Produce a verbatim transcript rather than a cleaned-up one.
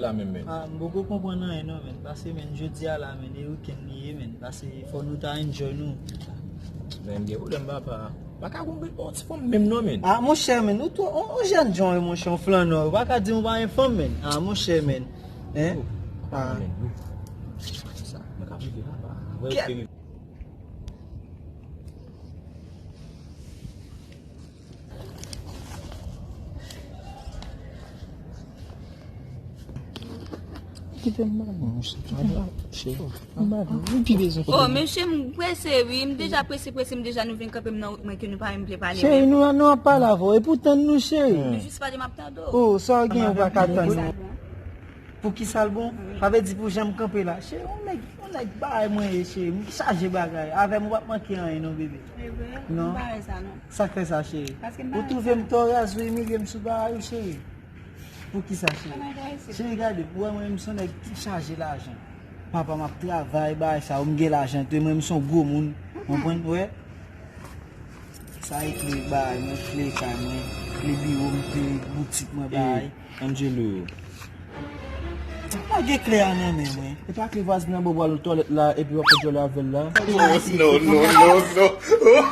la menm, men. Ah, m poko konprann anyen non, men. Paske, men, jodi a la, men, e wikenn li ye, men. Paske fò nou ta enjoy nou. Men, m gen pwoblèm, papa. Pa ka konprann yon ti fanm menm non, men. Ah, monchè, men, ou twò, on, on jèn jan, monchè, on flannè. Ou pa ka di m ou pa gen fanm, men. Ah, monchè, men. Hein? Oh, papa, men, yo. Sa, mwen ka prive la, pa. Wè, ok. Kite m pale, monchè. Kite m pale, cheri. M pale. Ou pi bezwen kote. Oh, mesye, m prese, wi. M deja prese, prese, m deja nou vin kanpe m nan wout mwen ke nou pa menm vle pale. Cheri, menm. Nou, nou ap pale avè w. E pou tann nou, cheri. Men jis pale, m ap tande w. Oh, sa w gen, ou pa ka tann. Poukisa l bon? Poukisa l bon? Wi. Sa vle di pou jan m kanpe la. Cheri, yon nèg, yon nèg bagay mwen ye, cheri. M chaje bagay. Avè m ou p ap manke anyen non, bebe. E vre? Non. M pa wè sa, non. Sa k fè sa, cheri? Paske m pa wè sa. Ou twouve m twò raz, ou imilye m sou bagay ou, cheri. Poukisa, cheri? Ann al isit. Cheri, gade, ou wè mwen, m se yon nèg ki chaje lajan. Papa, m ap travay, bagay sa yo, m gen lajan tou, e mwen, m se yon gwo moun. Konprann, wè? Sa e kle bagay mwen, kle kay mwen, kle biwo m, kle boutik mwen, bagay. Angelo. Lage kle a nan men mwen. E pa kle vwazin nan ba w pou al twalèt la, epi w ap fè djòlè avè l la? Non, non, non, non.